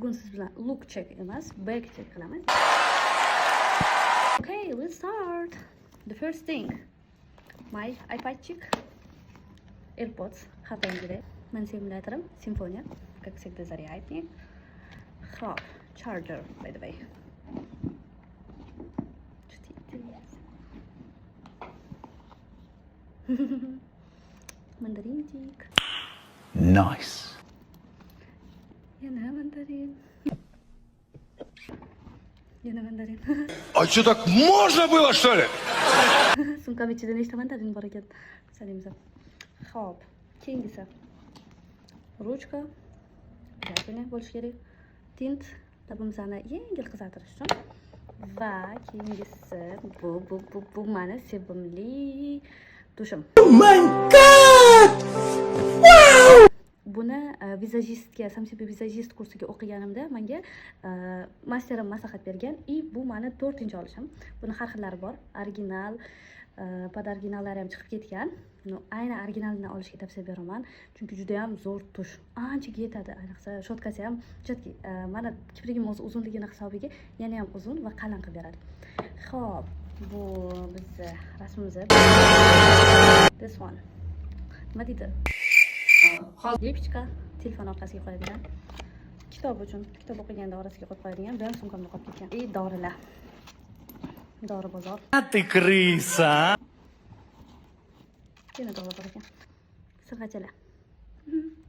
Bugun siz bilan look check emas, bag check qilamiz. Okay, let's start. The first thing, my iPadchik, AirPods, har doimgidek. Mani simulatorim Simfonia, как всегда, зарядник. Xo'p, charger, by the way. Juda интересно. Мандаринчик. Nice. Yana mandarin. Yana mandarin. А что, так можно было, что ли? Sumkam ichida nechta mandarin bor ekan? Sanaymiz. Xo'p, keyingisi. Ruchka. Обязательно bo'lishi kerak. Tint, labimizni yengil qizartirish uchun. Va keyingisi bu mani sevimli тушь im. Oh my God! Buni vizajistga, "Сам себе визажист" kursiga o'qiganimda menga masterim maslahat bergan и bu mani to'rtinchi olishim. Buni har xillari bor, original, под originallari ham chiqib ketgan. Но aynan originalini olishga tavsiya beraman, chunki juda ham zo'r тушь, anchaga yetadi, ayniqsa щётка si ham четкий. Mani kiprigim o'zi uzunligini hisobiga yana ham uzun va qalin qilib beradi. Xo'p, bu bizni rasmimiz. This one, nima deydi, липучка, telefon orqasiga qo'yadigan, kitob uchun, kitob o'qiganda orasiga qo'yib qo'yadigan. Bu ham sumkamda qolib ketgan. И dorilar, dori bozor. А ты крыса! Yana dori bor ekan, sirg'achalar,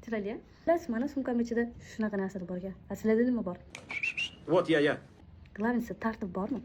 chiroyli. Xullas, mani sumkam ichida shunaqa narsalar bor ekan. A sizlarda nima bor? Вот я. Главный, tartib bormi?